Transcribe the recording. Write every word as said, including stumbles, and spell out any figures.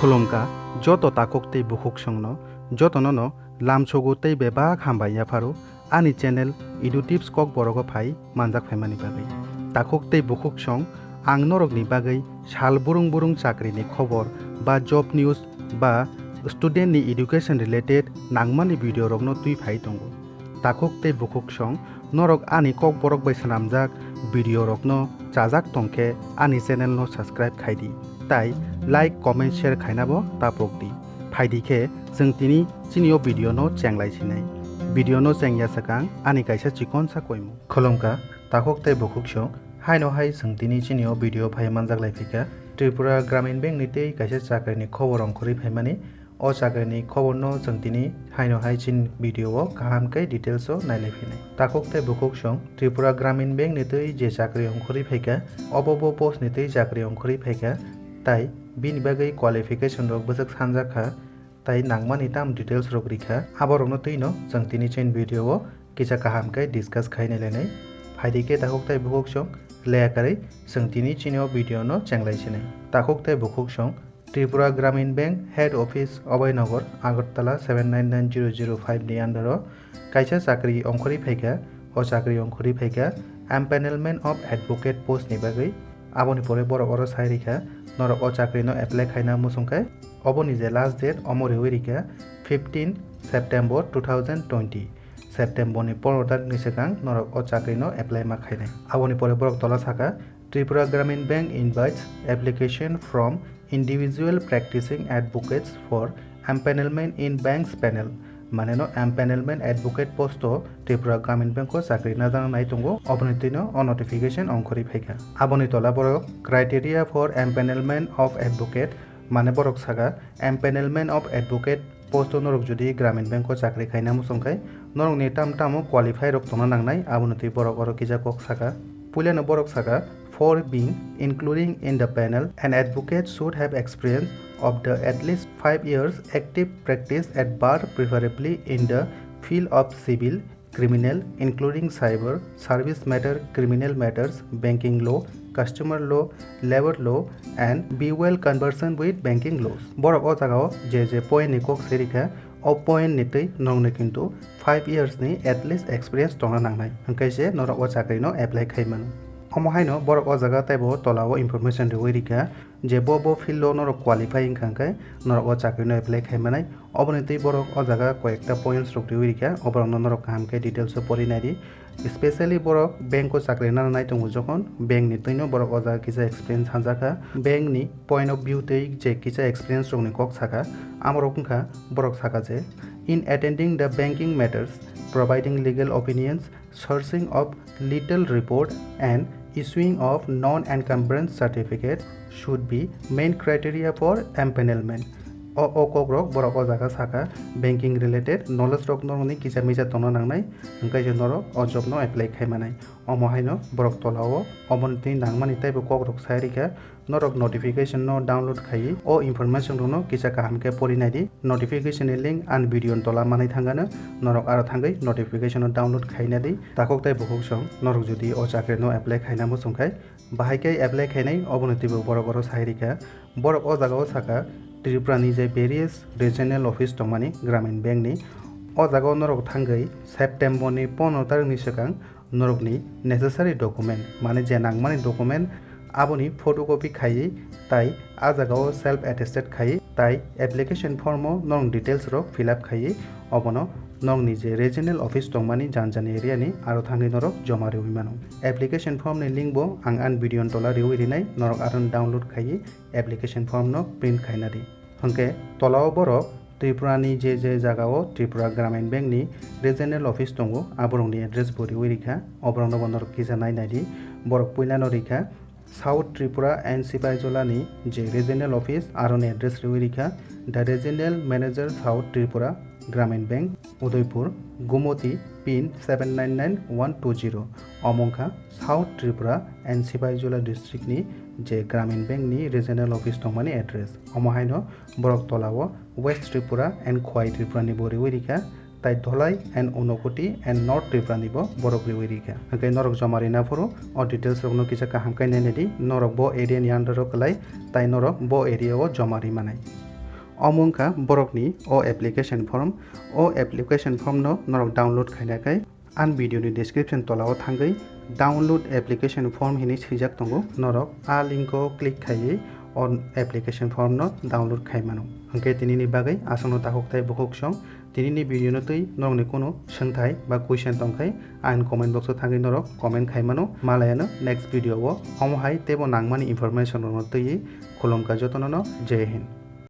Khulumkha joto takhuk tei bukhuksongno, jotono no lamsogo tei bebak hambai yapharo ani channel Edu Tips Kokborok o phai manjak phaimani bagwi. Takhuk tei bukhuksong, ang norokni bagwi sal burung burung chakrini khobor ba job news ba student ni education related nangmani video rokno twi phai tongo. Takhuk tei bukhuksong, norok ani Kokborok bai swnamjak video rokno chajak tongkhe ani channel no subscribe khaidi, tai like, comment, share khainabo tapokdi. Phaidi khe chwng tini chini o video no chenglai sinai. Video no chengya swkang ani kaisa chikonsa koimung. Khulumkha takhuk tei bukhuksong, haino hai chwng tini chini o video phai manjak lai phikha Tripura Gramin Bank ni tei kaisa chakrini khobor ongkhorwi phaimani. O chakrini khoborno chwng tini haino hai chini video o kaham khe details o nailai phinai. Takhuk tei bukhuksong, Tripura Gramin Bank ni twi je chakri ongkhorwi phaikha, obo bo post ni twi chakri ongkhorwi phaikha, tai bini bagwi qualification rok bwswk sanjak kha, tai nangmani tam details rok rikha, aborokno twino chwng tini chini video o kisa kaham khe discuss khai nailainai. Phaidi khe takhuk tei bukhuksong, leya kwrwi chwng tini chini o video no chenglai sinai. Takhuk tei bukhuksong, Tripura Gramin Bank Head Office, Abhay Nagar, Agartala seven nine nine zero zero five ni under o kaisa chakri ongkhorwi phaikha. O chakri ongkhorwi phaikha empanelment of advocate post ni bagwi. Aboni pore borok oro sai rikha, norok o chakri no apply khaina muchung khe oboni je last date omo riwi rikha fifteen September two thousand twenty. September ni pondro tarik ni swkang norok o chakri no apply ma khainai. Aboni pore borok tola saka, Tripura Gramin Bank invites application from individual practicing advocates for empanelment in banks panel. Mane no empanelment advocate post o Tripura Gramin Bank o chakri najana nai tongo, oboni twino o notification ongkhorwi phaikha. Aboni tola borok criteria for empanelment of advocate, mane borok saka empanelment of advocate post o norok jodi Gramin Bank o chakri khaina muchung khai norokni tam tamo qualify rok tongna nangnai, aboni twi borok oro kisa kok saka. Puilano borok saka, for being including in the panel, an advocate should have experience of the at least five years active practice at bar, preferably in the field of civil, criminal, including cyber, service matter, criminal matters, banking law, customer law, labor law, and be well conversant with banking laws. Borok o jagao je je point ni kok se rikha, o point ni twi norokni kintu five years ni at least experience tongna nangnai, hwnkhe se norok o chakri no apply khai mano. Omo haino borok o jaga teibo tola o information riwi rikha je bo bo field o norok qualify wngkha hwnkhe norok o chakri no apply khai manai. Oboni twi borok o jaga koyekta points rok riwi rikha, oborokno norok kaham khe details o pori naidi. Specially borok bank o chakri nana nai tongo jokhon, bank ni twino borok o jaga kisa experience hanjakha. Bank ni point of view twi je kisa experience rokni kok sakha, amorok wngkha borok sakha je, in attending the banking matters, providing legal opinions, searching of legal report and issuing of non-encumbrance certificate should be main criteria for empanelment. O, o kokrok borok o jaga sakha, banking related knowledge rok norokni kisa misa tongna nangnai, hwnkhe je norok o job no apply khai manai. Omo haino borok tola o oboni twi nangmani teibo kokrok sai rikha, norok notification no download khaiwi o information rokno kisa kaham khe pori naidi. Notification ni link ani video ni tola manwi thangano, norok aro thangwi notification no download khaina di. Takhuk tei bukhuksong, norok jodi o chakri no apply khaina muchung khai, bahai khe apply khainai, oboni twibo borok oro sai rikha. Borok o jaga o saka Tripura ni je various regional office tongmani Gramin Bank ni, o jaga o norok thangwi September ni pondro tarik ni swkang norokni necessary document, mane je nangmani document, aboni photocopy khaiwi tai a jaga o self attested khaiwi tai application form o norok details rok fill up khaiwi obono norokni je regional office tongmani jan jan area ni aro thangwi norok joma riwi mano. Application form ni link bo ang ani video ni tola riwi rinai, norok aro download khaiwi application form no print khaina di. Hwnkhe tola o borok Tripura ni je je jaga o Tripura Gramin Bank ni regional office tongo, aborok ni address bo riwi rikha, oborok no bo norok kisa nai nai di. Borok puila no rikha South Tripura and Sipaijola ni je regional office, aro ni address riwi rikha, The Regional Manager, South Tripura Gramin Bank, Udaipur, Gumoti, pin seven nine nine one two zero. Omo wngkha South Tripura and Sipaijola district ni je Gramin Bank ni regional office tongmani address. Omo haino borok tola o West Tripura and Khowai Tripura ni bo riwi rikha, tai Dholai and Unakoti and North Tripura ni bo borok riwi rikha. Hwnkhe norok joma rina phuru o details rokno kisa kaham khe nainai di, norok bo area ni under o kwlai, tai norok bo area o joma ri manai. Omo wngkha borokni o application form. O application form no norok download khaina khe ani video ni description tola o thangwi download application form hinwi swijak tongo, norok a link o click khaiwi o application form no download khai mano. Hwnkhe tinini bagwi aswkno takhuk tei bukhuk song. Tinini video no twi norokni kunu swngthai ba question tongkhai ang comment box o thangwi norok comment khai mano. Malayano next video o omo hai teibo nangmani information rokno twiwi khulumkha jotono no. Jai Hind.